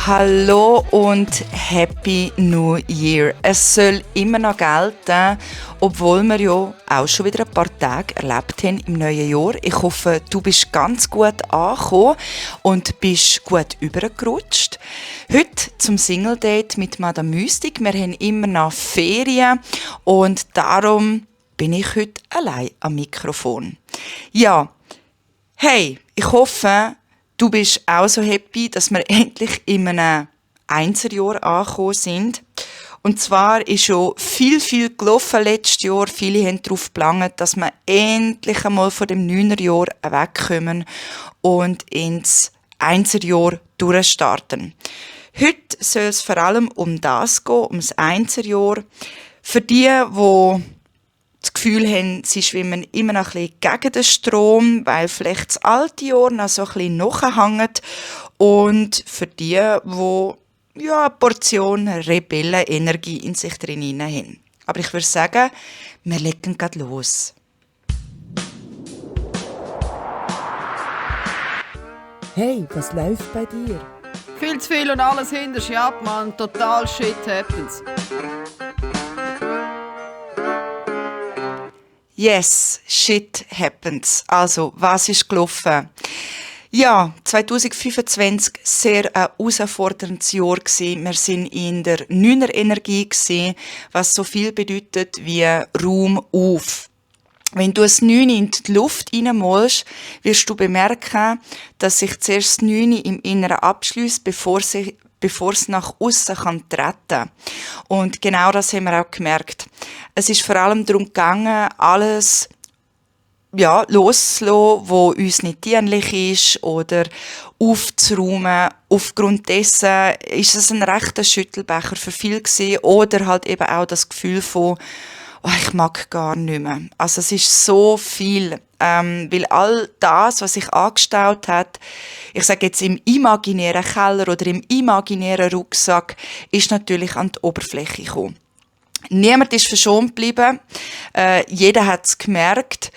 Hallo und Happy New Year. Es soll immer noch gelten, obwohl wir ja auch schon wieder ein paar Tage erlebt haben im neuen Jahr. Ich hoffe, du bist ganz gut angekommen und bist gut übergerutscht. Heute zum Single Date mit Madame Mystik. Wir haben immer noch Ferien und darum bin ich heute allein am Mikrofon. Ja, hey, ich hoffe, du bist auch so happy, dass wir endlich in einem Einserjahr angekommen sind. Und zwar ist schon viel gelaufen letztes Jahr. Viele haben darauf geplant, dass wir endlich einmal von dem 9er-Jahr wegkommen und ins Einserjahr durchstarten. Heute soll es vor allem um das gehen, ums Einserjahr. Für die das Gefühl haben, sie schwimmen immer noch ein bisschen gegen den Strom, weil vielleicht das alte Jahr noch so ein bisschen nachhängt. Und für die eine Portion Rebellenenergie in sich drin haben. Aber ich würde sagen, wir legen gleich los. Hey, was läuft bei dir? Viel zu viel und alles hinterst ab, Mann. Total shit happens. Yes, shit happens. Also, was ist gelaufen? Ja, 2025 sehr ein herausforderndes Jahr gewesen. Wir sind in der 9er-Energie gewesen, was so viel bedeutet wie Raum auf. Wenn du das 9 in die Luft reinmalst, wirst du bemerken, dass sich zuerst das 9 im Inneren abschließt, bevor es nach aussen treten kann. Und genau das haben wir auch gemerkt. Es ist vor allem darum gegangen, alles loszulassen, was uns nicht dienlich ist, oder aufzuräumen. Aufgrund dessen ist es ein rechter Schüttelbecher für viele gewesen, oder halt eben auch das Gefühl von, ich mag gar nicht mehr. Also es ist so viel, weil all das, was sich angestaut hat, ich sage jetzt im imaginären Keller oder im imaginären Rucksack, ist natürlich an die Oberfläche gekommen. Niemand ist verschont geblieben. Jeder hat es gemerkt.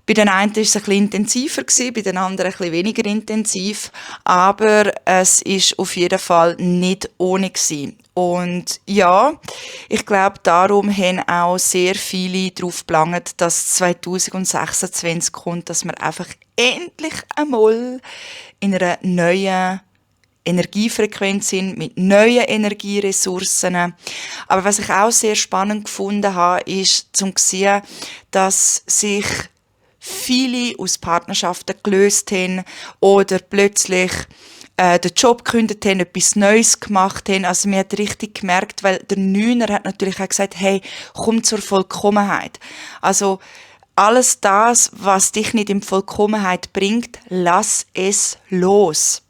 Bei den einen war es ein bisschen intensiver, bei den anderen ein bisschen weniger intensiv. Aber es ist auf jeden Fall nicht ohne gewesen. Und ja, ich glaube, darum haben auch sehr viele darauf geplant, dass 2026 kommt, dass wir einfach endlich einmal in einer neuen Energiefrequenz sind, mit neuen Energieressourcen. Aber was ich auch sehr spannend gefunden habe, ist zu sehen, dass sich viele aus Partnerschaften gelöst haben oder plötzlich den Job gekündigt haben, etwas Neues gemacht haben. Also man hat richtig gemerkt, weil der Neuner hat natürlich auch gesagt, hey, komm zur Vollkommenheit. Also alles das, was dich nicht in Vollkommenheit bringt, lass es los.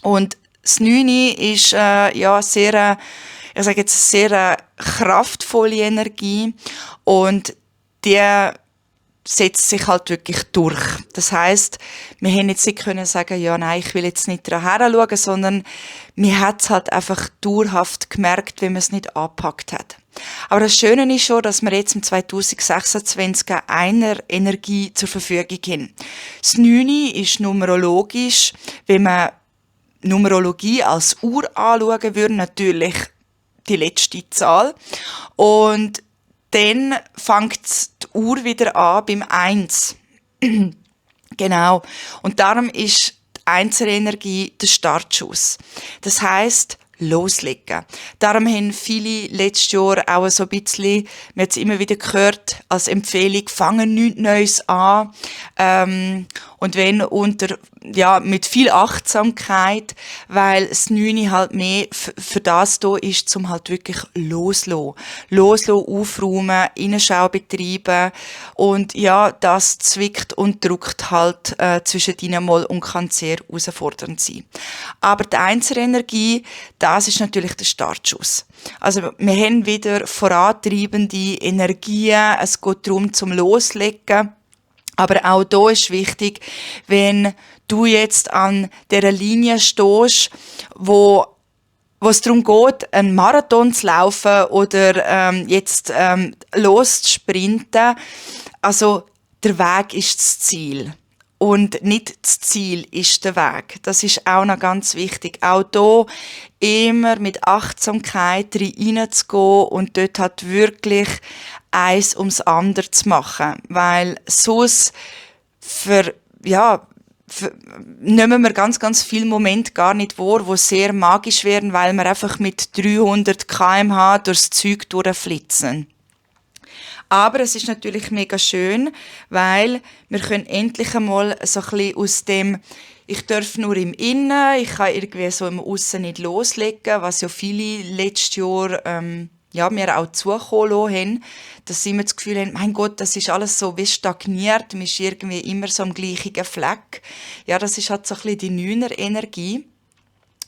Und das 9 ist sehr kraftvolle Energie und die setzt sich halt wirklich durch. Das heisst, wir haben jetzt nicht können sagen, ja, nein, ich will jetzt nicht daran schauen, sondern man hat es halt einfach dauerhaft gemerkt, wenn man es nicht angepackt hat. Aber das Schöne ist schon, dass wir jetzt im 2026 einer Energie zur Verfügung haben. Das 9 ist numerologisch, wenn man Numerologie als Uhr anschauen würde, natürlich die letzte Zahl. Und dann fängt die Uhr wieder an beim 1. Genau. Und darum ist die Einzerenergie der Startschuss. Das heisst, loslegen. Darum haben viele letztes Jahr auch so ein bisschen, man hat es immer wieder gehört, als Empfehlung, fangen nichts Neues an. Und wenn mit viel Achtsamkeit, weil das 9 halt mehr für das da ist, zum halt wirklich loslassen. Loslassen, aufräumen, Innenschau betreiben. Und ja, das zwickt und drückt halt zwischen ihnen mal und kann sehr herausfordernd sein. Aber die Einzerenergie, das ist natürlich der Startschuss. Also wir haben wieder vorantreibende Energien, es geht darum zum Loslegen. Aber auch da ist wichtig, wenn du jetzt an dieser Linie stehst, wo es darum geht, einen Marathon zu laufen oder loszusprinten. Also der Weg ist das Ziel. und nicht das Ziel ist der Weg. Das ist auch noch ganz wichtig. Auch hier immer mit Achtsamkeit reinzugehen und dort halt wirklich eins ums andere zu machen. Weil sonst nehmen wir ganz, ganz viele Momente gar nicht wahr, die sehr magisch werden, weil wir einfach mit 300 km/h durchs Zeug durchflitzen. Aber es ist natürlich mega schön, weil wir können endlich einmal so ein bisschen aus dem, ich darf nur im Innen, ich kann irgendwie so im Aussen nicht loslegen, was ja viele letztes Jahr mir auch zukommen lassen haben, dass sie immer das Gefühl haben, mein Gott, das ist alles so wie stagniert, man ist irgendwie immer so am gleichen Fleck. Ja, das ist halt so ein bisschen die Neuner-Energie.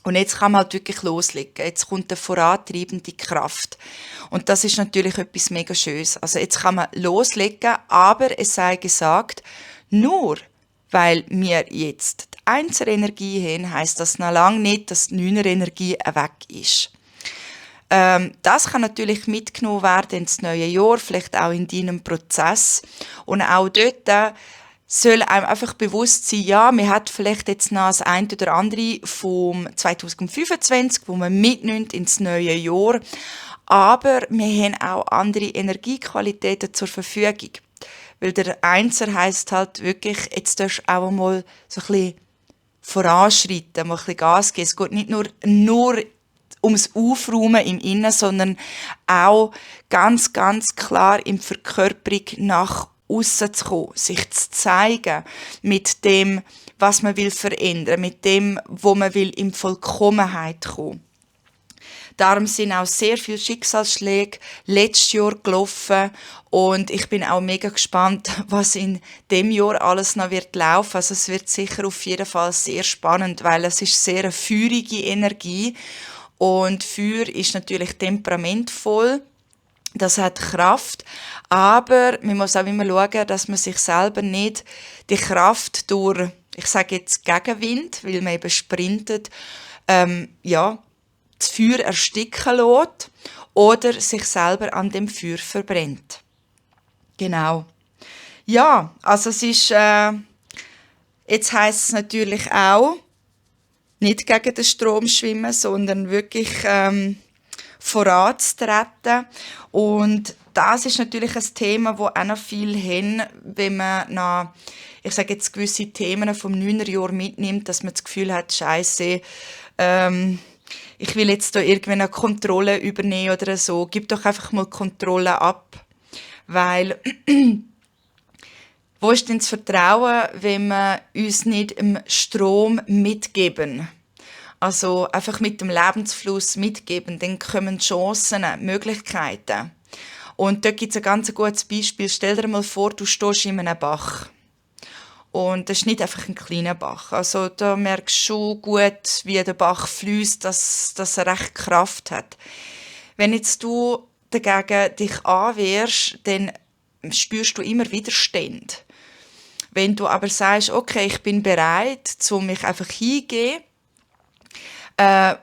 Und jetzt kann man halt wirklich loslegen. Jetzt kommt eine vorantreibende Kraft. Und das ist natürlich etwas mega Schönes. Also jetzt kann man loslegen, aber es sei gesagt, nur weil wir jetzt die Einser-Energie haben, heisst das noch lange nicht, dass die Neuner-Energie weg ist. Das kann natürlich mitgenommen werden ins neue Jahr, vielleicht auch in deinem Prozess. Und auch dort soll einem einfach bewusst sein, ja, man hat vielleicht jetzt noch das eine oder andere vom 2025, wo man mitnimmt ins neue Jahr. Aber wir haben auch andere Energiequalitäten zur Verfügung. Weil der Einser heisst halt wirklich, jetzt darfst du auch mal so ein bisschen voranschreiten, mal ein bisschen Gas geben. Es geht nicht nur ums Aufräumen im Innen, sondern auch ganz, ganz klar im Verkörperung nach aussen zu kommen, sich zu zeigen mit dem, was man will verändern, mit dem, wo man will in Vollkommenheit kommen. Darum sind auch sehr viele Schicksalsschläge letztes Jahr gelaufen und ich bin auch mega gespannt, was in dem Jahr alles noch wird laufen. Also es wird sicher auf jeden Fall sehr spannend, weil es ist sehr eine feurige Energie und Feuer ist natürlich temperamentvoll. Das hat Kraft, aber man muss auch immer schauen, dass man sich selber nicht die Kraft durch, ich sage jetzt Gegenwind, weil man eben sprintet, das Feuer ersticken lässt oder sich selber an dem Feuer verbrennt. Genau. Ja, also es ist, jetzt heisst es natürlich auch, nicht gegen den Strom schwimmen, sondern wirklich voranzutreten. Und das ist natürlich ein Thema, wo auch noch viel haben, wenn man noch, ich sage jetzt, gewisse Themen vom 9er Jahr mitnimmt, dass man das Gefühl hat, Scheiße, ich will jetzt da irgendwie eine Kontrolle übernehmen oder so. Gib doch einfach mal Kontrolle ab. Weil, wo ist denn das Vertrauen, wenn wir uns nicht im Strom mitgeben? Also einfach mit dem Lebensfluss mitgeben, dann kommen Chancen, Möglichkeiten. Und dort gibt es ein ganz gutes Beispiel. Stell dir mal vor, du stehst in einem Bach. Und das ist nicht einfach ein kleiner Bach. Also da merkst du schon gut, wie der Bach fließt, dass er recht Kraft hat. Wenn jetzt du dagegen dich anwehrst, dann spürst du immer Widerstand. Wenn du aber sagst, okay, ich bin bereit, mich einfach hingeben,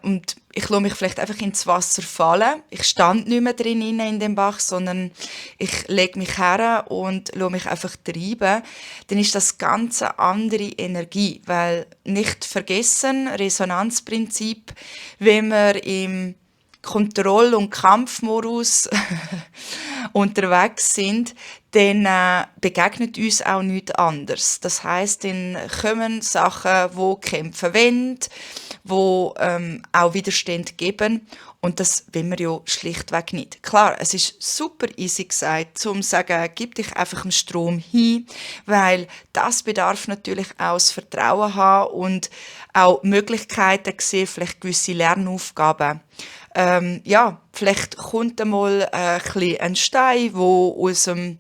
und ich lasse mich vielleicht einfach ins Wasser fallen. Ich stand nicht mehr drin in dem Bach, sondern ich lege mich her und lasse mich einfach treiben. Dann ist das ganz eine andere Energie, weil nicht vergessen, Resonanzprinzip, wenn wir im Kontroll- und Kampfmodus unterwegs sind, dann begegnet uns auch nichts anderes. Das heisst, dann kommen Sachen, die kämpfen wollen, die auch Widerstand geben. Und das wollen wir ja schlichtweg nicht. Klar, es ist super easy gesagt, um zu sagen, gib dich einfach dem Strom hin, weil das bedarf natürlich auch das Vertrauen haben und auch Möglichkeiten sehen, vielleicht gewisse Lernaufgaben. Vielleicht kommt einmal ein Stein, der aus dem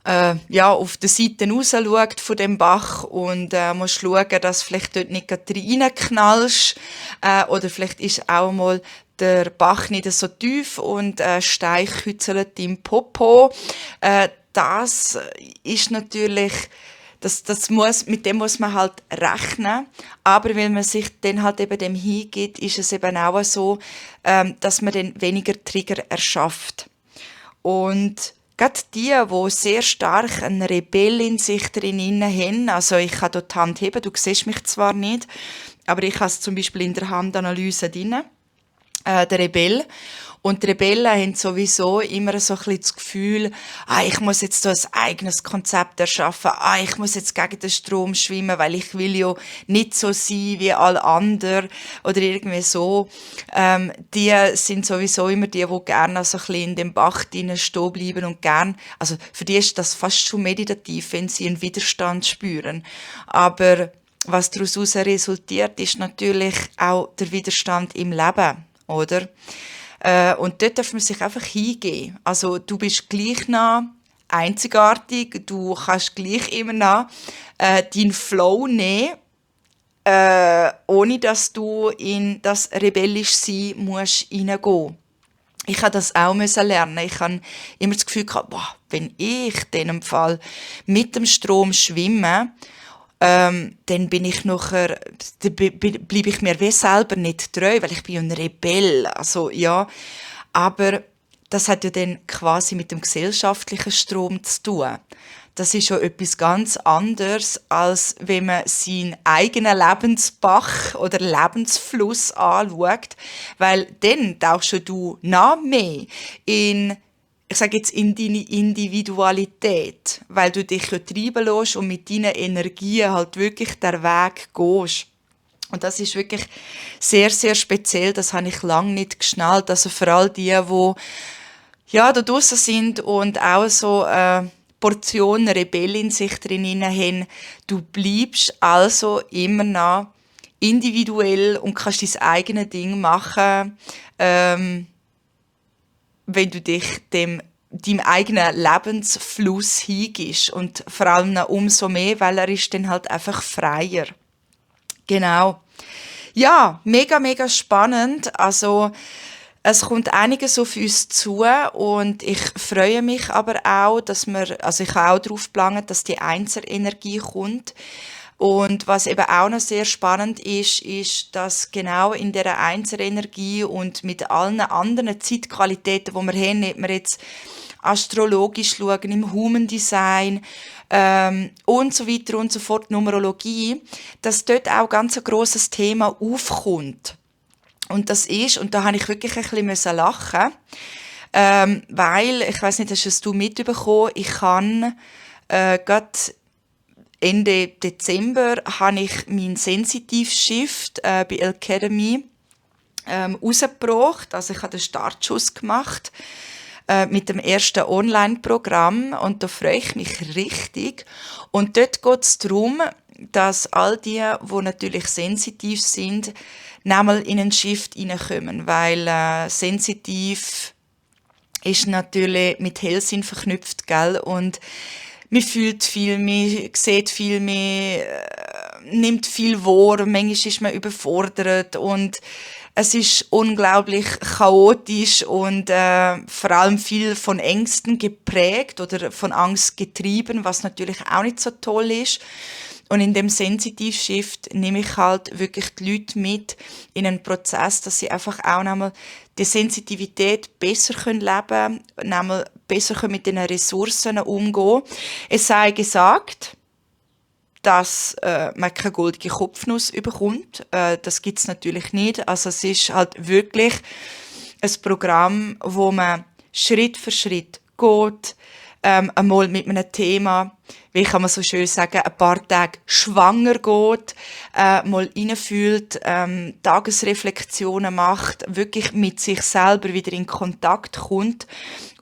auf der Seite raus schaut von dem Bach und musst schauen, dass vielleicht dort nicht reinknallst. Oder vielleicht ist auch mal der Bach nicht so tief und Stein kützelt im Popo. Das ist natürlich, mit dem muss man halt rechnen. Aber weil man sich dann halt eben dem hingibt, ist es eben auch so, dass man dann weniger Trigger erschafft. Und gerade die sehr stark einen Rebell in sich drin haben, also ich kann dort die Hand heben, du siehst mich zwar nicht, aber ich habe es zum Beispiel in der Handanalyse drin, der Rebell. Und die Rebellen haben sowieso immer so ein bisschen das Gefühl, ich muss jetzt so ein eigenes Konzept erschaffen, ich muss jetzt gegen den Strom schwimmen, weil ich will ja nicht so sein wie alle anderen oder irgendwie so. Die sind sowieso immer die gerne so ein bisschen in dem Bach drinnen stehen bleiben und gern, also für die ist das fast schon meditativ, wenn sie einen Widerstand spüren. Aber was daraus resultiert, ist natürlich auch der Widerstand im Leben, oder? Und dort darf man sich einfach hingeben. Also du bist gleich noch einzigartig, du kannst gleich immer noch deinen Flow nehmen, ohne dass du in das rebellisch sein musst hineingehen. Ich habe das auch lernen. Ich habe immer das Gefühl gehabt, wenn ich in diesem Fall mit dem Strom schwimme, dann bin ich nachher, bleibe ich mir wie selber nicht treu, weil ich bin ein Rebell, also ja, aber das hat ja dann quasi mit dem gesellschaftlichen Strom zu tun. Das ist schon etwas ganz anderes, als wenn man seinen eigenen Lebensbach oder Lebensfluss anschaut, weil dann tauchst du noch mehr in, ich sage jetzt, in deine Individualität, weil du dich ja treiben lässt und mit deinen Energien halt wirklich den Weg gehst. Und das ist wirklich sehr, sehr speziell. Das habe ich lange nicht geschnallt. Also vor allem die ja, da draussen sind und auch so Portionen Rebell in sich drin haben. Du bleibst also immer noch individuell und kannst dein eigenes Ding machen, wenn du dich deinem eigenen Lebensfluss hingibst. Und vor allem noch umso mehr, weil er ist dann halt einfach freier. Genau. Ja, mega, mega spannend. Also, es kommt einiges auf uns zu und ich freue mich aber auch, dass ich habe auch darauf geplant, dass die Einzerenergie kommt. Und was eben auch noch sehr spannend ist, dass genau in dieser Einzerenergie und mit allen anderen Zeitqualitäten, die wir haben, ob wir jetzt astrologisch schauen, im Human Design und so weiter und so fort, Numerologie, dass dort auch ganz ein grosses Thema aufkommt. Und das ist, und da habe ich wirklich ein bisschen lachen, weil, ich weiss nicht, hast du mitbekommen, ich kann gerade Ende Dezember habe ich meinen Sensitiv-Shift bei Academy rausgebracht. Also ich habe den Startschuss gemacht mit dem ersten Online-Programm und da freue ich mich richtig. Und dort geht es darum, dass all die natürlich sensitiv sind, nochmal in einen Shift hineinkommen, weil sensitiv ist natürlich mit Hellsinn verknüpft, gell? Und man fühlt viel mehr, sieht viel mehr, nimmt viel wahr, manchmal ist man überfordert und es ist unglaublich chaotisch und vor allem viel von Ängsten geprägt oder von Angst getrieben, was natürlich auch nicht so toll ist. Und in dem Sensitiv-Shift nehme ich halt wirklich die Leute mit in einen Prozess, dass sie einfach auch nochmal die Sensitivität besser leben können, nochmal besser mit den Ressourcen umgehen. Es sei gesagt, dass man keine goldige Kopfnuss bekommt. Das gibt's natürlich nicht. Also es ist halt wirklich ein Programm, wo man Schritt für Schritt geht, einmal mit einem Thema, wie kann man so schön sagen, ein paar Tage schwanger geht, mal reinfühlt, Tagesreflexionen macht, wirklich mit sich selber wieder in Kontakt kommt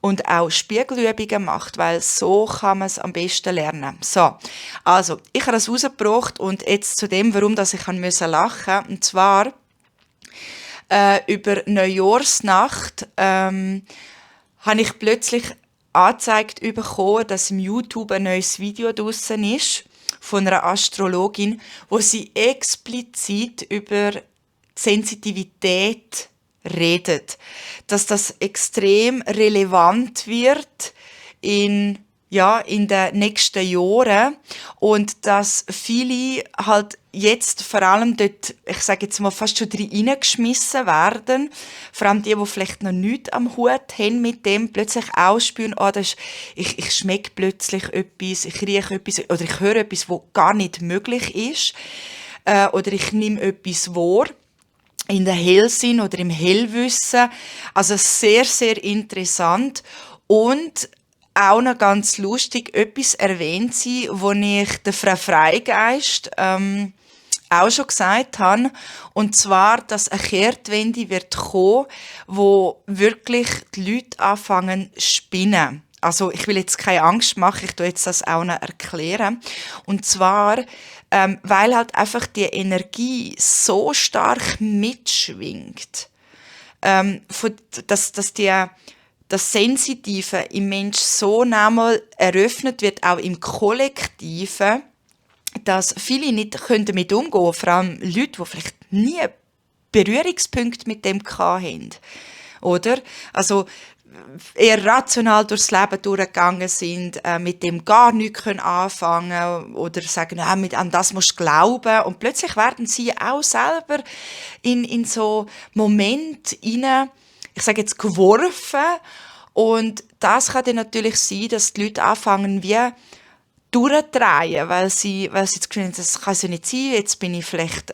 und auch Spiegelübungen macht, weil so kann man es am besten lernen. So, also, ich habe das rausgebracht und jetzt zu dem, warum dass ich lachen musste, und zwar über Neujahrsnacht habe ich plötzlich angezeigt bekommen, dass im YouTube ein neues Video draussen ist von einer Astrologin, wo sie explizit über die Sensitivität redet. Dass das extrem relevant wird in in den nächsten Jahren und dass viele halt jetzt vor allem dort, ich sage jetzt mal, fast schon reingeschmissen werden, vor allem die vielleicht noch nichts am Hut haben mit dem, plötzlich auch spüren, ich schmecke plötzlich etwas, ich rieche etwas oder ich höre etwas, was gar nicht möglich ist, oder ich nehme etwas wahr in der Hellsinn oder im Hellwissen. Also sehr, sehr interessant und auch noch ganz lustig, etwas erwähnt sie, wo ich der Frau Freigeist auch schon gesagt habe, und zwar, dass eine Kehrtwende wird kommen, wo wirklich die Leute anfangen zu spinnen. Also ich will jetzt keine Angst machen, ich tue jetzt das auch noch erklären. Und zwar, weil halt einfach die Energie so stark mitschwingt, dass das Sensitive im Mensch so einmal eröffnet wird, auch im Kollektiven, dass viele nicht damit umgehen können, vor allem Leute, die vielleicht nie Berührungspunkte mit dem hatten. Oder? Also, eher rational durchs Leben durchgegangen sind, mit dem gar nichts anfangen können oder sagen, an das musst du glauben. Und plötzlich werden sie auch selber in so Momente hinein, ich sage jetzt, geworfen. Und das kann dann natürlich sein, dass die Leute anfangen, wie durchdrehen, weil sie das Gefühl haben, das kann so nicht sein, jetzt bin ich vielleicht,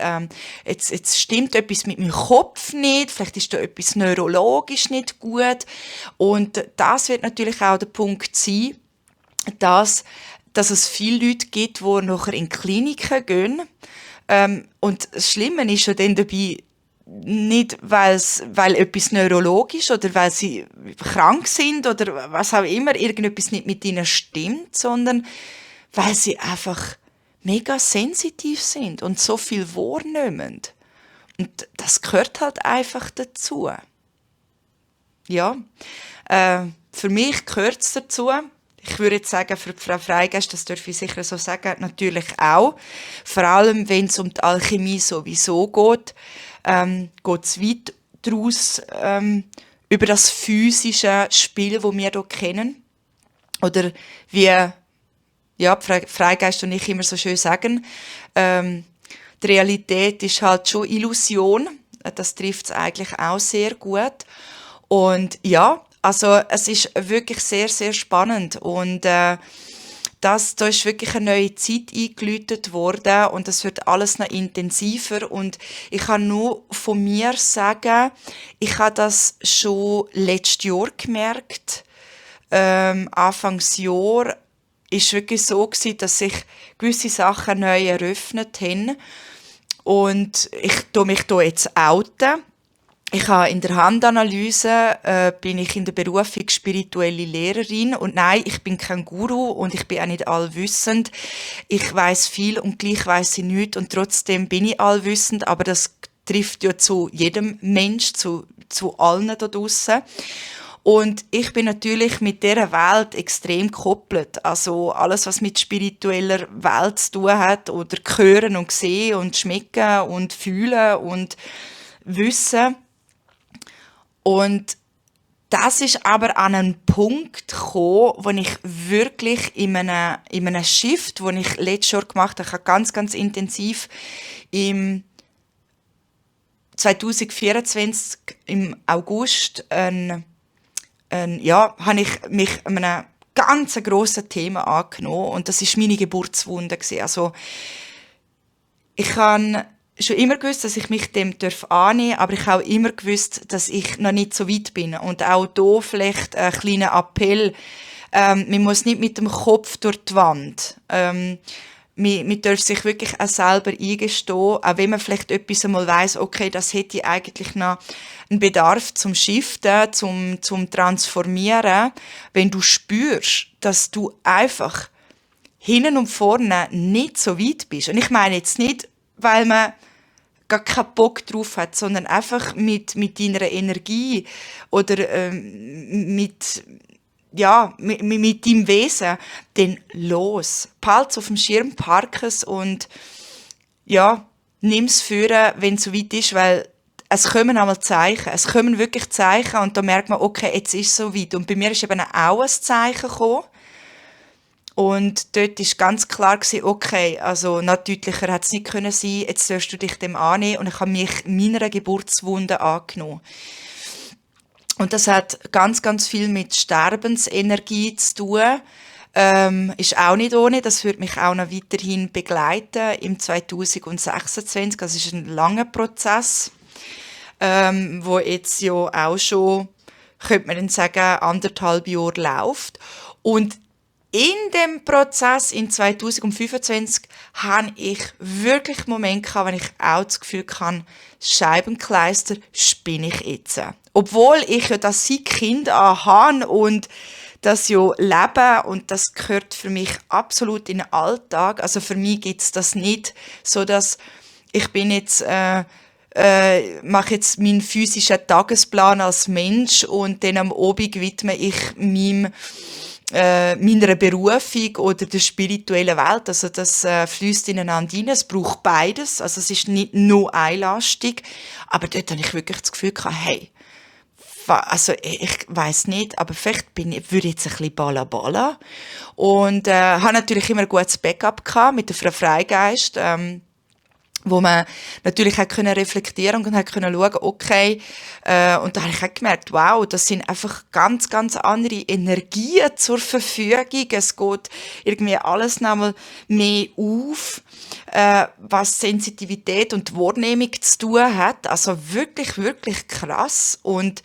jetzt stimmt etwas mit meinem Kopf nicht, vielleicht ist da etwas neurologisch nicht gut. Und das wird natürlich auch der Punkt sein, dass es viele Leute gibt, die nachher in Kliniken gehen. Und das Schlimme ist ja dann dabei, nicht, weil etwas neurologisch oder weil sie krank sind oder was auch immer, irgendetwas nicht mit ihnen stimmt, sondern weil sie einfach mega sensitiv sind und so viel wahrnehmen. Und das gehört halt einfach dazu. Ja, für mich gehört es dazu. Ich würde jetzt sagen, für Frau Freigeist, das darf ich sicher so sagen, natürlich auch. Vor allem, wenn es um die Alchemie sowieso geht, geht es weit daraus über das physische Spiel, das wir hier kennen. Oder wie Freigeist und ich immer so schön sagen, die Realität ist halt schon Illusion. Das trifft es eigentlich auch sehr gut. Und ja, also es ist wirklich sehr, sehr spannend. Und da ist wirklich eine neue Zeit eingeläutet worden und es wird alles noch intensiver. Und ich kann nur von mir sagen, ich habe das schon letztes Jahr gemerkt. Anfangsjahr ist wirklich so gewesen, dass sich gewisse Sachen neu eröffnet haben. Und ich tue mich hier jetzt outen. Ich habe in der Handanalyse bin ich in der Berufung spirituelle Lehrerin und nein, ich bin kein Guru und ich bin auch nicht allwissend. Ich weiß viel und gleich weiß ich nichts und trotzdem bin ich allwissend, aber das trifft ja zu jedem Mensch, zu allen da draussen. Und ich bin natürlich mit dieser Welt extrem gekoppelt. Also alles, was mit spiritueller Welt zu tun hat oder hören und sehen und schmecken und fühlen und wissen. Und das ist aber an einen Punkt gekommen, wo ich wirklich in einem Shift, den ich letztes Jahr gemacht habe, ganz, ganz intensiv im 2024 im August habe ich mich einem ganz grossen Thema angenommen und das ist meine Geburtswunde gewesen. Also ich habe schon immer gewusst, dass ich mich dem annehmen darf, aber ich habe auch immer gewusst, dass ich noch nicht so weit bin. Und auch hier vielleicht ein kleiner Appell. Man muss nicht mit dem Kopf durch die Wand. Man darf sich wirklich auch selber eingestehen, auch wenn man vielleicht etwas einmal weiss, okay, das hätte eigentlich noch einen Bedarf zum Shiften, zum Transformieren. Wenn du spürst, dass du einfach hinten und vorne nicht so weit bist. Und ich meine jetzt nicht, weil man gar keinen Bock drauf hat, sondern einfach mit deiner Energie oder mit deinem Wesen, dann los. Behalt's auf dem Schirm, park es und nimm's führen, wenn es so weit ist, weil es kommen einmal Zeichen. Es kommen wirklich Zeichen und da merkt man, okay, jetzt ist es so weit. Und bei mir ist eben auch ein Zeichen gekommen. Und dort war ganz klar, okay, also noch deutlicher hätte es nicht können sein, jetzt sollst du dich dem annehmen. Und ich habe mich meiner Geburtswunde angenommen. Und das hat ganz, ganz viel mit Sterbensenergie zu tun. Ist auch nicht ohne, das wird mich auch noch weiterhin begleiten im 2026. Das ist ein langer Prozess, wo jetzt ja auch schon, könnte man dann sagen, 1,5 Jahre läuft. Und in dem Prozess in 2025 habe ich wirklich Momente gehabt, wenn ich auch das Gefühl hatte, Scheibenkleister spinne ich jetzt. Obwohl ich ja das seit Kind an habe und das ja lebe und das gehört für mich absolut in den Alltag. Also für mich gibt es das nicht so, dass ich bin jetzt mache jetzt meinen physischen Tagesplan als Mensch und dann am Abend widme ich meiner Berufung oder der spirituellen Welt. Also das fließt ineinander rein. Es braucht beides. Also es ist nicht nur einlastig. Aber dort habe ich wirklich das Gefühl gehabt, hey, also ich weiss nicht, aber vielleicht würde ich jetzt ein bisschen balla. Und habe natürlich immer ein gutes Backup gehabt mit der Frau Freigeist, wo man natürlich auch reflektieren und hat können schauen, okay, und da habe ich auch gemerkt, wow, das sind einfach ganz, ganz andere Energien zur Verfügung. Es geht irgendwie alles nochmal mehr auf, was Sensitivität und Wahrnehmung zu tun hat. Also wirklich, wirklich krass. Und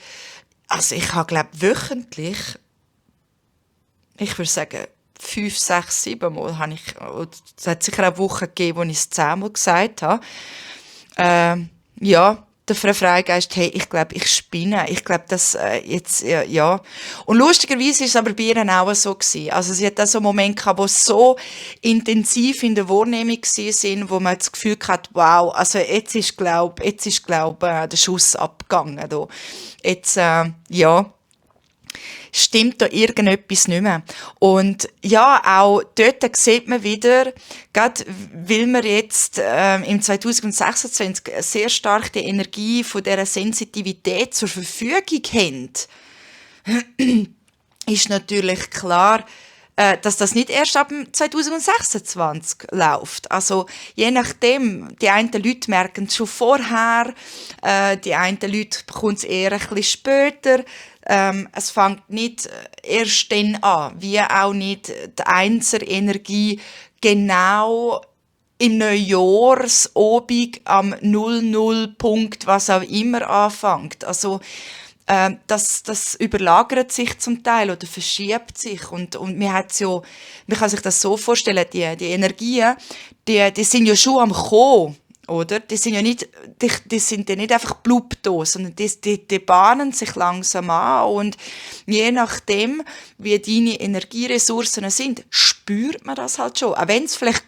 also ich habe, glaube wöchentlich, ich würde sagen, 5, 6, 7 Mal habe ich, es hat sicher auch Wochen gegeben, wo ich es 10 Mal gesagt habe. Ja, der Frau Freigeist, hey, ich glaube, ich spinne. Ich glaube, das jetzt, ja. Und lustigerweise ist es aber bei ihr auch so gewesen. Also sie hat auch so Momente gehabt, die so intensiv in der Wahrnehmung waren, wo man das Gefühl hat, wow, also jetzt ist, glaube der Schuss abgegangen. Da. Jetzt, ja, stimmt da irgendetwas nicht mehr. Und ja, auch dort sieht man wieder, gerade weil wir jetzt im 2026 sehr stark die Energie von dieser Sensitivität zur Verfügung haben, ist natürlich klar, dass das nicht erst ab 2026 läuft. Also je nachdem, die einen Leute merken es schon vorher, die einen Leute bekommen es eher ein bisschen später. Es fängt nicht erst dann an, wie auch nicht die Einser-Energie genau im Neujahrsabend am 00-Punkt, was auch immer, anfängt. Also das überlagert sich zum Teil oder verschiebt sich und man kann sich das so vorstellen, die Energien, die sind ja schon am Kommen, oder? Die sind ja nicht einfach blub da, sondern die bahnen sich langsam an und je nachdem, wie deine Energieressourcen sind, spürt man das halt schon, auch wenn es vielleicht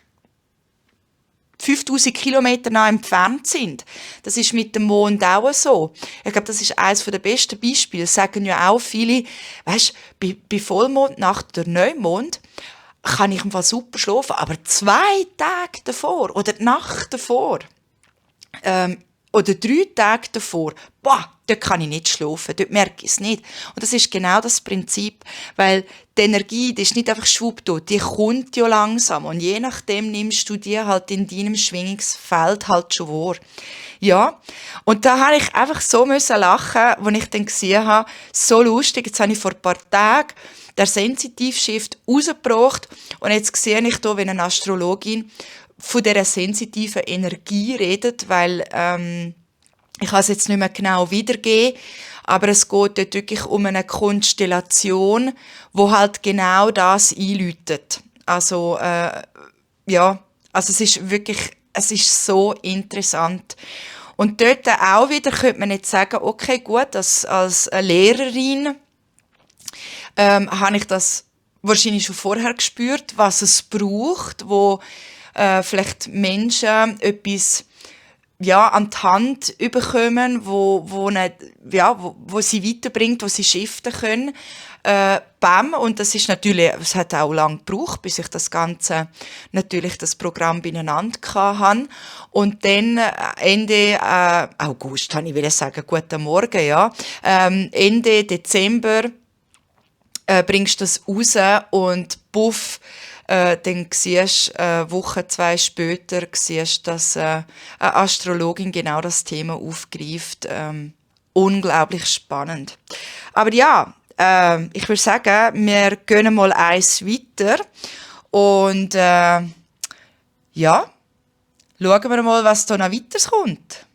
5000 Kilometer nah entfernt sind. Das ist mit dem Mond auch so. Ich glaube, das ist eines der besten Beispiele. Das sagen ja auch viele, weisst, bei Vollmond, Nacht oder Neumond, kann ich im Fall super schlafen, aber 2 Tage davor oder die Nacht davor, oder 3 Tage davor, dort kann ich nicht schlafen, dort merke ich es nicht. Und das ist genau das Prinzip, weil die Energie, die ist nicht einfach schwupptot, die kommt ja langsam und je nachdem nimmst du die halt in deinem Schwingungsfeld halt schon wahr. Ja, und da habe ich einfach so lachen, als ich dann gesehen habe, so lustig, jetzt habe ich vor ein paar Tagen der Sensitiv-Shift rausgebracht und jetzt sehe ich hier, wenn eine Astrologin von dieser sensitiven Energie redet, weil ich kann es jetzt nicht mehr genau wiedergeben, aber es geht dort wirklich um eine Konstellation, wo halt genau das einläutet. Also ja, also es ist so interessant. Und dort auch wieder könnte man jetzt sagen, okay, gut, als Lehrerin habe ich das wahrscheinlich schon vorher gespürt, was es braucht, wo vielleicht Menschen etwas an die Hand bekommen, wo sie weiterbringt, wo sie shiften können. Und das ist natürlich, es hat auch lange gebraucht, bis ich das Ganze, natürlich das Programm beieinander hatte. Und dann Ende August, kann ich sagen, guten Morgen, ja. Ende Dezember bringst du das raus und puff, dann siehst eine Woche, 2 später, siehst, dass eine Astrologin genau das Thema aufgreift. Unglaublich spannend. Aber ja, ich würde sagen, wir gehen mal eins weiter und ja, schauen wir mal, was da noch weiteres kommt.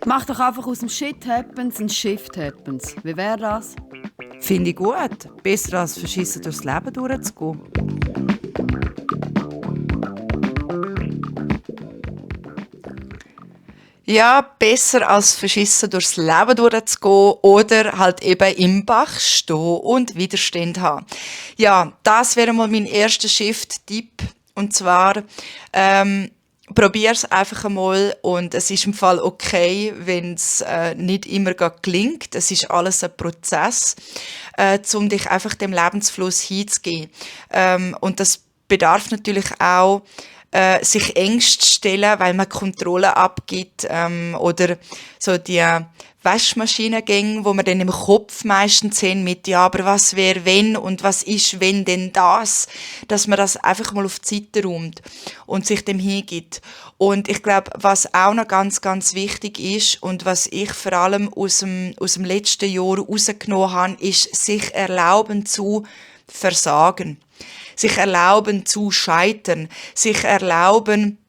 Mach doch einfach aus dem Shit Happens ein Shift Happens. Wie wäre das? Finde ich gut. Besser als verschissen durchs Leben durchzugehen. Ja, besser als verschissen durchs Leben durchzugehen oder halt eben im Bach stehen und Widerstand haben. Ja, das wäre mal mein erster Shift-Tipp. Und zwar, probier's einfach einmal und es ist im Fall okay, wenn es nicht immer gelingt. Es ist alles ein Prozess, um dich einfach dem Lebensfluss hinzugeben. Und das bedarf natürlich auch sich Ängste stellen, weil man Kontrolle abgibt oder so die Waschmaschinengänge, wo man dann im Kopf meistens sehen mit ja, aber was wäre wenn und was ist wenn denn das, dass man das einfach mal auf die Seite räumt und sich dem hingibt. Und ich glaube, was auch noch ganz, ganz wichtig ist und was ich vor allem aus dem letzten Jahr rausgenommen habe, ist, sich erlauben zu versagen. Sich erlauben zu scheitern, sich erlauben,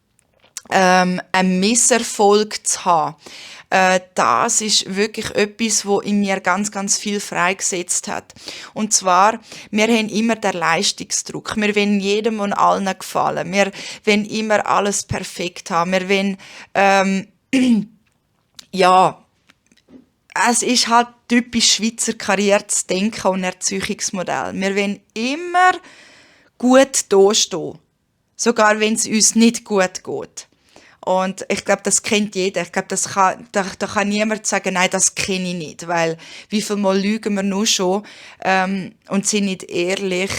einen Misserfolg zu haben. Das ist wirklich etwas, was in mir ganz, ganz viel freigesetzt hat. Und zwar, wir haben immer den Leistungsdruck. Wir wollen jedem und allen gefallen. Wir wollen immer alles perfekt haben. Wir wollen, ja, es ist halt typisch Schweizer kariertes Denken und Erziehungsmodell. Wir wollen immer gut dastehen. Sogar wenn es uns nicht gut geht. Und ich glaube, das kennt jeder. Ich glaube, da kann niemand sagen, nein, das kenne ich nicht. Weil wie viel Mal lügen wir nur schon und sind nicht ehrlich,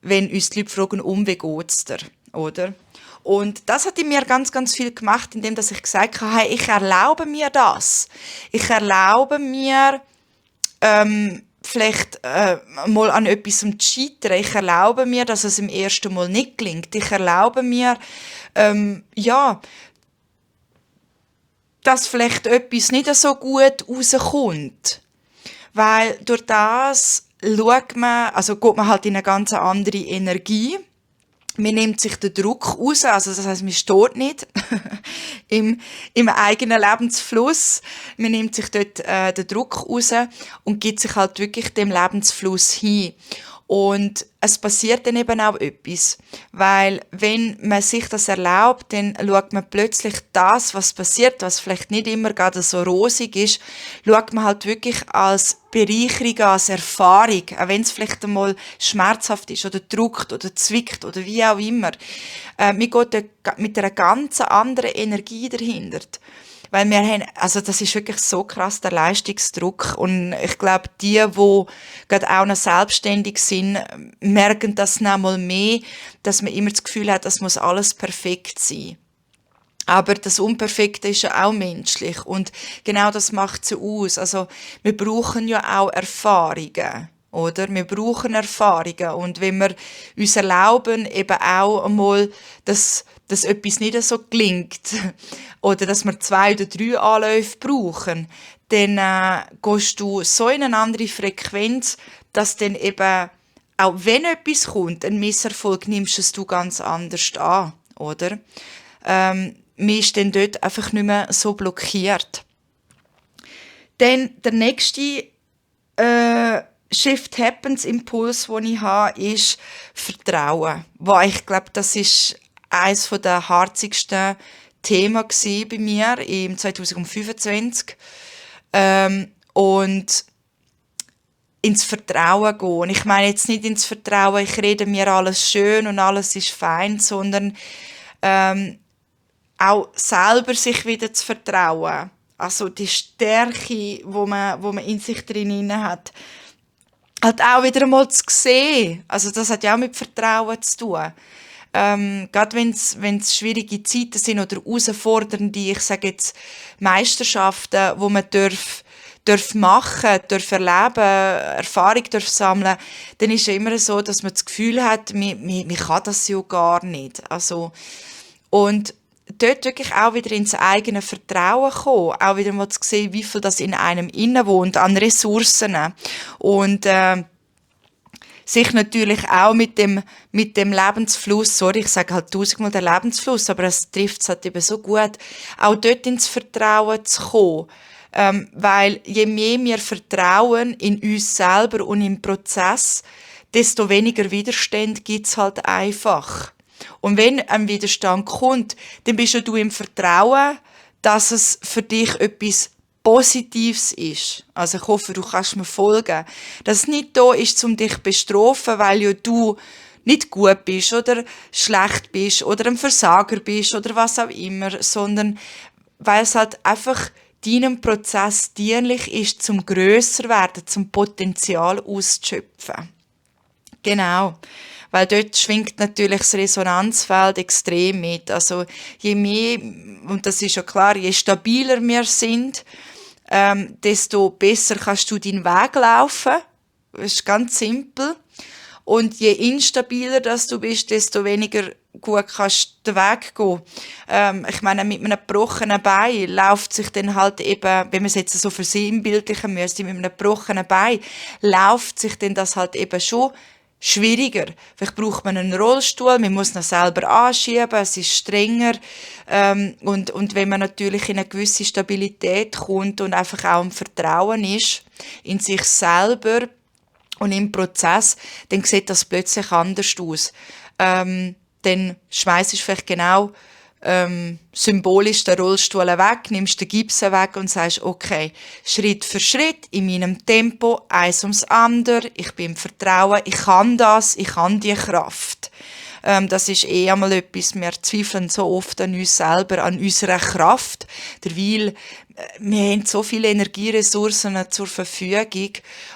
wenn uns die Leute fragen, wie geht's dir, oder? Und das hat in mir ganz, ganz viel gemacht, indem dass ich gesagt habe, hey, ich erlaube mir das. Ich erlaube mir, vielleicht mal an etwas zu scheitern. Ich erlaube mir, dass es im ersten Mal nicht gelingt. Ich erlaube mir, dass vielleicht etwas nicht so gut rauskommt. Weil durch das geht man halt in eine ganz andere Energie. Man nimmt sich den Druck raus, also das heisst, man steht nicht im eigenen Lebensfluss. Man nimmt sich dort den Druck raus und gibt sich halt wirklich dem Lebensfluss hin. Und es passiert dann eben auch etwas. Weil, wenn man sich das erlaubt, dann schaut man plötzlich das, was passiert, was vielleicht nicht immer gerade so rosig ist, schaut man halt wirklich als Bereicherung, als Erfahrung, auch wenn es vielleicht einmal schmerzhaft ist oder drückt oder zwickt oder wie auch immer. Man geht mit einer ganz anderen Energie dahinter. Weil wir haben, also das ist wirklich so krass, der Leistungsdruck. Und ich glaube, die gerade auch noch selbstständig sind, merken das noch mal mehr, dass man immer das Gefühl hat, das muss alles perfekt sein. Aber das Unperfekte ist ja auch menschlich. Und genau das macht sie aus. Also, wir brauchen ja auch Erfahrungen. Oder? Wir brauchen Erfahrungen. Und wenn wir uns erlauben, eben auch einmal, dass etwas nicht so gelingt, oder dass wir 2 oder 3 Anläufe brauchen, dann gehst du so in eine andere Frequenz, dass dann eben, auch wenn etwas kommt, ein Misserfolg, nimmst du ganz anders an, oder? Man ist dann dort einfach nicht mehr so blockiert. Dann der nächste Shift Happens Impuls, den ich habe, ist Vertrauen. Weil ich glaube, das ist eines der harzigsten Themen bei mir im 2025. Und ins Vertrauen gehen. Ich meine jetzt nicht ins Vertrauen, ich rede mir alles schön und alles ist fein, sondern auch selber sich wieder zu vertrauen. Also die Stärke, wo man in sich drin hat. Halt auch wieder einmal zu sehen. Also das hat ja auch mit Vertrauen zu tun. Gerade wenn es schwierige Zeiten sind oder herausfordernde, ich sage jetzt Meisterschaften, wo man darf machen, erleben, Erfahrung sammeln, dann ist es immer so, dass man das Gefühl hat, man kann das ja gar nicht. Also, und dort wirklich auch wieder ins eigene Vertrauen kommen, auch wieder mal zu sehen, wie viel das in einem innen wohnt, an Ressourcen. Und sich natürlich auch mit dem Lebensfluss, sorry, ich sage halt tausendmal der Lebensfluss, aber es trifft es halt eben so gut, auch dort ins Vertrauen zu kommen. Weil je mehr wir vertrauen in uns selber und im Prozess, desto weniger Widerstand gibt es halt einfach. Und wenn ein Widerstand kommt, dann bist du im Vertrauen, dass es für dich etwas Positives ist. Also ich hoffe, du kannst mir folgen. Dass es nicht da ist, um dich zu bestrafen, weil ja du nicht gut bist oder schlecht bist oder ein Versager bist oder was auch immer, sondern weil es halt einfach deinem Prozess dienlich ist, zum grösser werden, zum Potenzial auszuschöpfen. Genau. Weil dort schwingt natürlich das Resonanzfeld extrem mit. Also je mehr, und das ist ja klar, je stabiler wir sind, desto besser kannst du deinen Weg laufen. Das ist ganz simpel. Und je instabiler das du bist, desto weniger gut kannst du den Weg gehen. Ich meine, mit einem gebrochenen Bein läuft sich dann halt eben, wenn man es jetzt so versinnbildlichen müsste, mit einem gebrochenen Bein läuft sich dann das halt eben schon schwieriger. Vielleicht braucht man einen Rollstuhl, man muss ihn selber anschieben, es ist strenger. Und wenn man natürlich in eine gewisse Stabilität kommt und einfach auch im Vertrauen ist, in sich selber und im Prozess, dann sieht das plötzlich anders aus. Dann schmeißt du vielleicht genau symbolisch den Rollstuhl weg, nimmst den Gips weg und sagst, okay, Schritt für Schritt, in meinem Tempo, eins ums andere, ich bin im Vertrauen, ich kann das, ich habe die Kraft. Das ist einmal etwas, wir zweifeln so oft an uns selber, an unserer Kraft, derweil wir haben so viele Energieressourcen zur Verfügung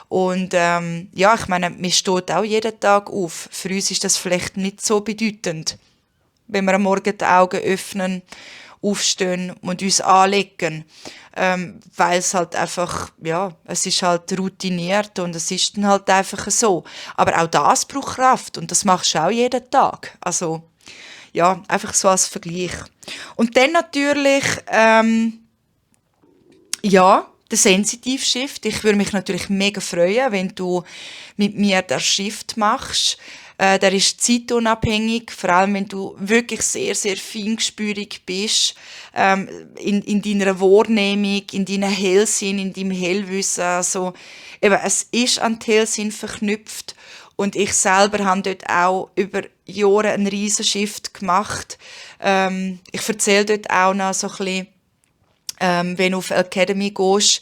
und ja, ich meine, man steht auch jeden Tag auf. Für uns ist das vielleicht nicht so bedeutend, wenn wir am Morgen die Augen öffnen, aufstehen und uns anlegen, weil es halt einfach, ja, es ist halt routiniert und es ist dann halt einfach so. Aber auch das braucht Kraft und das machst du auch jeden Tag. Also, ja, einfach so als Vergleich. Und dann natürlich, ja, der Sensitive Shift. Ich würde mich natürlich mega freuen, wenn du mit mir den Shift machst. Der ist zeitunabhängig, vor allem wenn du wirklich sehr, sehr feinspürig bist, in deiner Wahrnehmung, in deinem Hellsinn, in deinem Hellwissen. Also, eben, es ist an den Hellsinn verknüpft und ich selber habe dort auch über Jahre einen riesen Shift gemacht. Ich erzähle dort auch noch so ein bisschen, wenn du auf Academy gehst,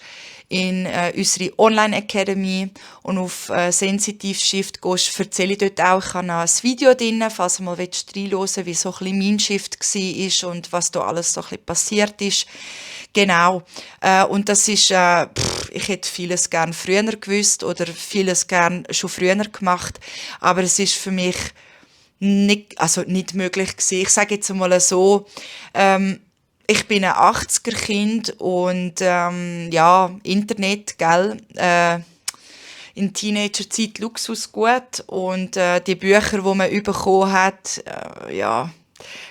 in unsere Online-Academy und auf Sensitive Shift gehst, erzähle ich dort auch. Ich habe noch ein Video drin, falls du mal reinhören willst, wie so ein bisschen mein Shift war und was da alles so ein bisschen passiert ist. Genau. Und das ist, ich hätte vieles gern früher gewusst oder vieles gern schon früher gemacht, aber es ist für mich nicht möglich gewesen. Ich sage jetzt mal so, ich bin ein 80er-Kind und ja, Internet, gell, in Teenagerzeit Luxusgut und die Bücher, die man bekommen hat, ja,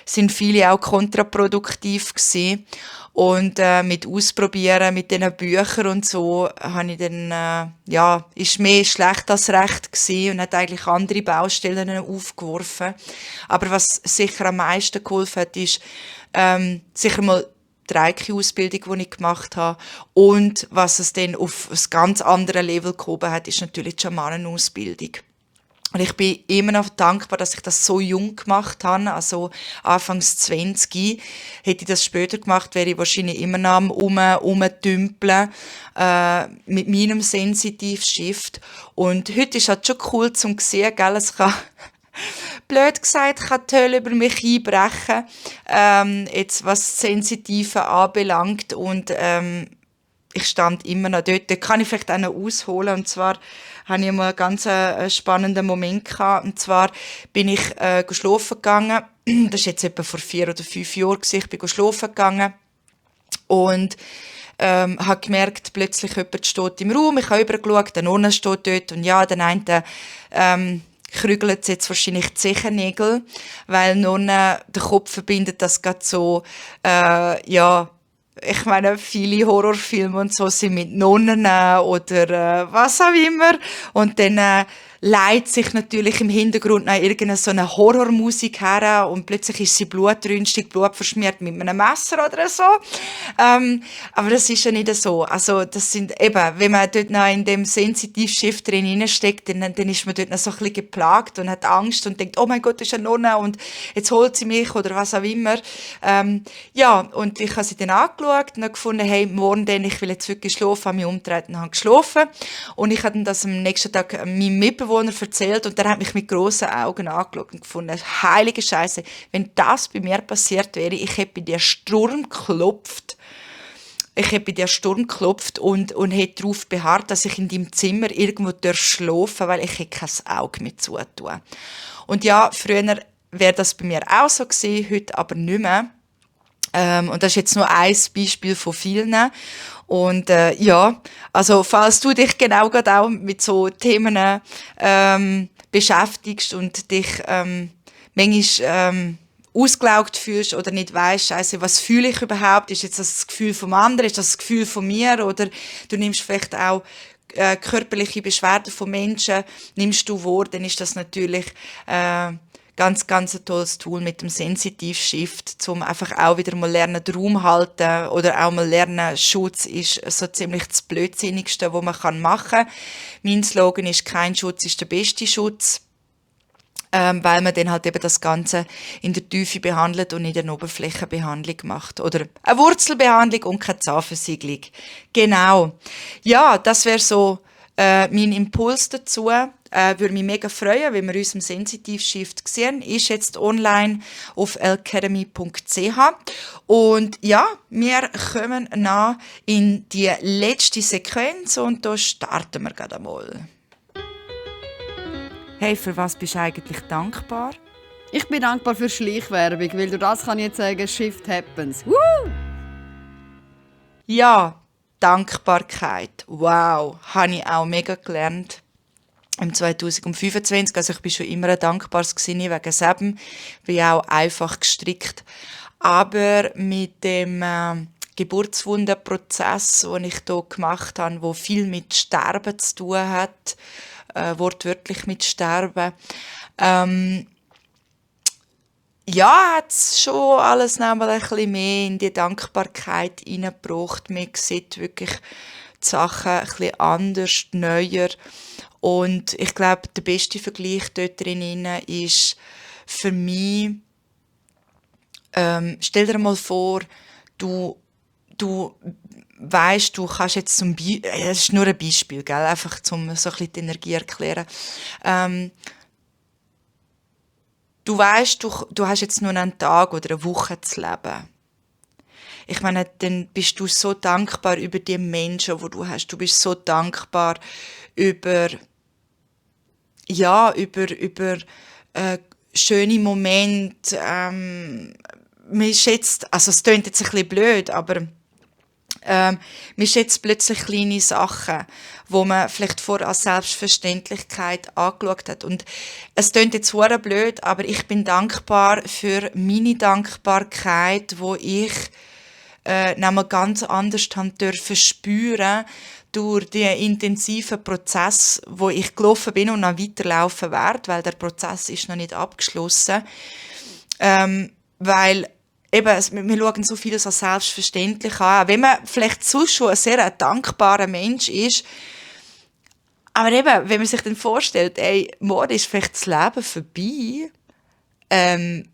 sind viele auch kontraproduktiv gewesen. Und mit Ausprobieren, mit diesen Büchern und so, habe ich dann, ja, ist mehr schlecht als recht gewesen und hat eigentlich andere Baustellen aufgeworfen. Aber was sicher am meisten geholfen hat, ist sicher mal die Reiki-Ausbildung, die ich gemacht habe. Und was es dann auf ein ganz anderes Level gehoben hat, ist natürlich die Schamanenausbildung. Und ich bin immer noch dankbar, dass ich das so jung gemacht habe, also anfangs 20. Hätte ich das später gemacht, wäre ich wahrscheinlich immer noch am Rumdümpeln mit meinem Sensitive Shift. Und heute ist halt schon cool zu sehen, gell, es kann, blöd gesagt, kann die Hölle über mich einbrechen, jetzt was das Sensitive anbelangt. Und ich stand immer noch dort. Da kann ich vielleicht auch noch ausholen. Und zwar hatte ich mal einen ganz spannenden Moment gehabt. Und zwar bin ich schlafen gegangen. Das war jetzt etwa vor 4 oder 5 Jahren. Ich bin schlafen gegangen. Und habe gemerkt, plötzlich jemand steht im Raum, ich habe rübergeschaut, der Nonne steht dort und ja, der eine krügelt jetzt wahrscheinlich die Zechennägel, weil Nonne den Kopf verbindet, das gerade so, ja, ich meine, viele Horrorfilme und so sind mit Nonnen oder was auch immer. Und dann leitet sich natürlich im Hintergrund noch irgendeine so eine Horrormusik her und plötzlich ist sie blutrünstig, blutverschmiert mit einem Messer oder so. Aber das ist ja nicht so. Also das sind eben, wenn man dort noch in dem Sensitivschiff drin steckt, dann ist man dort noch so ein bisschen geplagt und hat Angst und denkt, oh mein Gott, das ist eine Nonne und jetzt holt sie mich oder was auch immer. Ja, und ich habe sie dann angeschaut und habe gefunden, hey, morgen denn, ich will jetzt wirklich schlafen, habe mich umgedreht und habe geschlafen. Und ich habe dann das am nächsten Tag meinem Mitbewohner erzählt und der hat mich mit grossen Augen angeschaut und gefunden, heilige Scheiße, wenn das bei mir passiert wäre, ich hätte bei dir Sturm geklopft. Ich hätte bei dir Sturm geklopft und hätte darauf beharrt, dass ich in deinem Zimmer irgendwo schlafen darf, weil ich hätte kein Auge mehr zutun. Und ja, früher wäre das bei mir auch so gewesen, heute aber nicht mehr. Und das ist jetzt nur ein Beispiel von vielen. Und ja, also falls du dich genau gerade auch mit so Themen beschäftigst und dich manchmal ausgelaugt fühlst oder nicht weisst, Scheiße, was fühle ich überhaupt? Ist jetzt das Gefühl vom anderen? Ist das das Gefühl von mir? Oder du nimmst vielleicht auch körperliche Beschwerden von Menschen, nimmst du wahr, dann ist das natürlich ganz, ganz ein tolles Tool mit dem Sensitiv-Shift, um einfach auch wieder mal lernen, den Raum halten oder auch mal lernen, Schutz ist so ziemlich das Blödsinnigste, was man machen kann. Mein Slogan ist, kein Schutz ist der beste Schutz, weil man dann halt eben das Ganze in der Tiefe behandelt und nicht eine Oberflächenbehandlung macht. Oder eine Wurzelbehandlung und keine Zahnversiegelung. Genau. Ja, das wäre so mein Impuls dazu. Würde mich mega freuen, wenn wir uns im Sensitiv-Shift sehen. Ist jetzt online auf elcademy.ch. Und ja, wir kommen noch in die letzte Sequenz und da starten wir gerade einmal. Hey, für was bist du eigentlich dankbar? Ich bin dankbar für Schleichwerbung, weil durch das kann ich jetzt sagen, Shift happens. Woo! Ja, Dankbarkeit. Wow, habe ich auch mega gelernt. Im 2025, also ich bin schon immer ein dankbares gewesen, wegen Seben, bin auch einfach gestrickt. Aber mit dem Geburtswundenprozess, den ich hier gemacht habe, wo viel mit Sterben zu tun hat, wortwörtlich mit Sterben, ja, hat es schon alles noch mal ein bisschen mehr in die Dankbarkeit hineingebracht. Man sieht wirklich die Sachen ein bisschen anders, neuer. Und ich glaube, der beste Vergleich dort drin ist für mich, stell dir mal vor, du weisst, du kannst jetzt zum Beispiel, das ist nur ein Beispiel, gell? Einfach um so ein bisschen die Energie erklären. Du weisst, du hast jetzt nur einen Tag oder eine Woche zu leben. Ich meine, dann bist du so dankbar über die Menschen, die du hast. Du bist so dankbar über schöne Momente. Man schätzt, also es klingt jetzt ein bisschen blöd, aber man schätzt plötzlich kleine Sachen, wo man vielleicht vorher als Selbstverständlichkeit angeschaut hat. Und es klingt jetzt sehr blöd, aber ich bin dankbar für meine Dankbarkeit, wo ich nochmal ganz anders haben dürfen spüren durch den intensiven Prozess, wo ich gelaufen bin und noch weiterlaufen werde, weil der Prozess ist noch nicht abgeschlossen. Weil eben, wir schauen so vieles als selbstverständlich an. Wenn man vielleicht sonst schon ein sehr dankbarer Mensch ist, aber eben, wenn man sich dann vorstellt, ey, morgen ist vielleicht das Leben vorbei, dann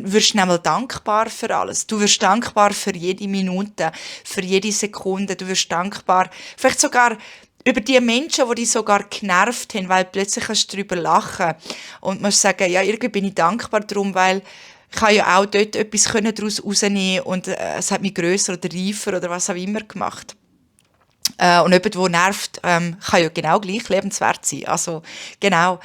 wirst du einmal dankbar für alles. Du wirst dankbar für jede Minute, für jede Sekunde. Du wirst dankbar, vielleicht sogar über die Menschen, die dich sogar genervt haben, weil plötzlich kannst du darüber lachen und musst sagen, ja, irgendwie bin ich dankbar darum, weil ich habe ja auch dort etwas daraus rausnehmen und es hat mich grösser oder reifer oder was auch immer gemacht. Und jemand, der nervt, kann ja genau gleich lebenswert sein. Also, genau.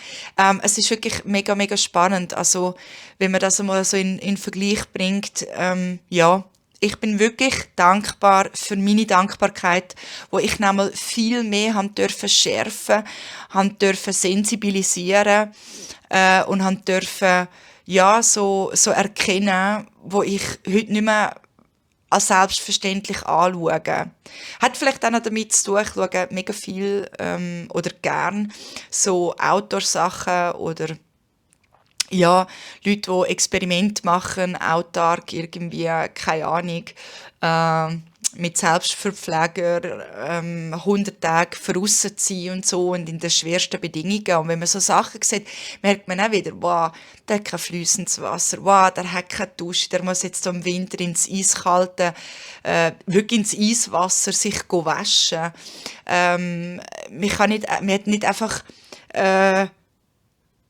Es ist wirklich mega, mega spannend. Also, wenn man das einmal so in Vergleich bringt, ja, Ich bin wirklich dankbar für meine Dankbarkeit, wo ich nämlich viel mehr haben dürfen schärfen, haben dürfen sensibilisieren und haben dürfen so erkennen, wo ich heute nicht mehr als selbstverständlich anschauen. Hat vielleicht auch noch damit zu tun, ich schaue mega viel oder gern so Outdoor-Sachen oder Leute, die Experimente machen, autark irgendwie, keine Ahnung, mit Selbstverpfleger 100 Tage draussen sein und so und in den schwersten Bedingungen. Und wenn man so Sachen sieht, merkt man auch wieder, wow, der hat kein fließendes Wasser, wow, der hat keine Dusche, der muss jetzt im Winter ins Eiskalte, wirklich ins Eiswasser sich waschen. Man hat nicht einfach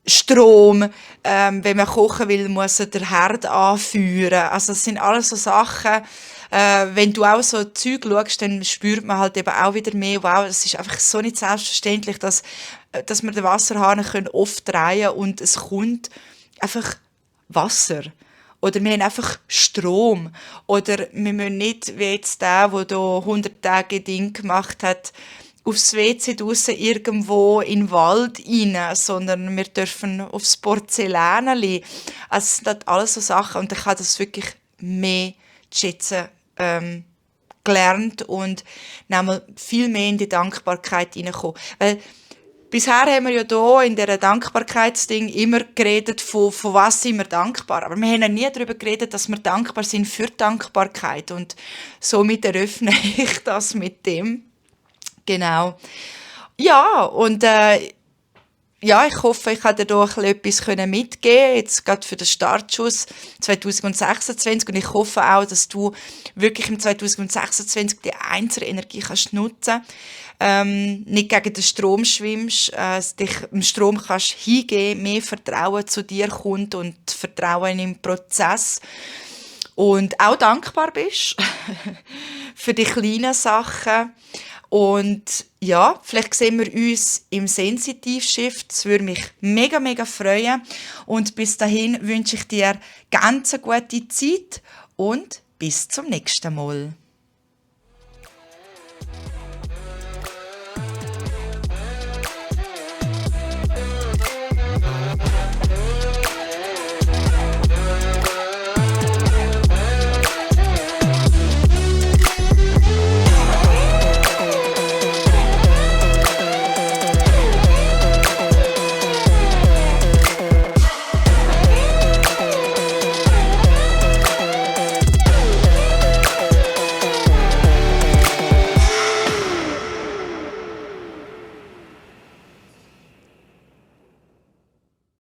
Strom, wenn man kochen will, muss er den Herd anführen. Also das sind alles so Sachen, wenn du auch so Zeug schaust, dann spürt man halt eben auch wieder mehr, wow, es ist einfach so nicht selbstverständlich, dass wir den Wasserhahn oft drehen können und es kommt einfach Wasser. Oder wir haben einfach Strom. Oder wir müssen nicht, wie jetzt der hier 100 Tage Ding gemacht hat, aufs WC draussen irgendwo in den Wald rein, sondern wir dürfen aufs Porzellaneli. Also es sind halt alles so Sachen und ich habe das wirklich mehr zu schätzen gelernt und nämlich viel mehr in die Dankbarkeit hineinkommen. Weil bisher haben wir ja hier in dieser Dankbarkeitsding immer geredet, von was sind wir dankbar. Aber wir haben ja nie darüber geredet, dass wir dankbar sind für Dankbarkeit. Und somit eröffne ich das mit dem. Genau. Ja, und ich hoffe, ich konnte dir hier etwas mitgeben, jetzt gerade für den Startschuss 2026. Und ich hoffe auch, dass du wirklich im 2026 die Einzelenergie kannst nutzen, nicht gegen den Strom schwimmst, dich dem Strom kannst hingeben, mehr Vertrauen zu dir kommt und Vertrauen im Prozess. Und auch dankbar bist für die kleinen Sachen. Und ja, vielleicht sehen wir uns im Sensitiv-Shift. Das würde mich mega, mega freuen. Und bis dahin wünsche ich dir ganz eine gute Zeit und bis zum nächsten Mal.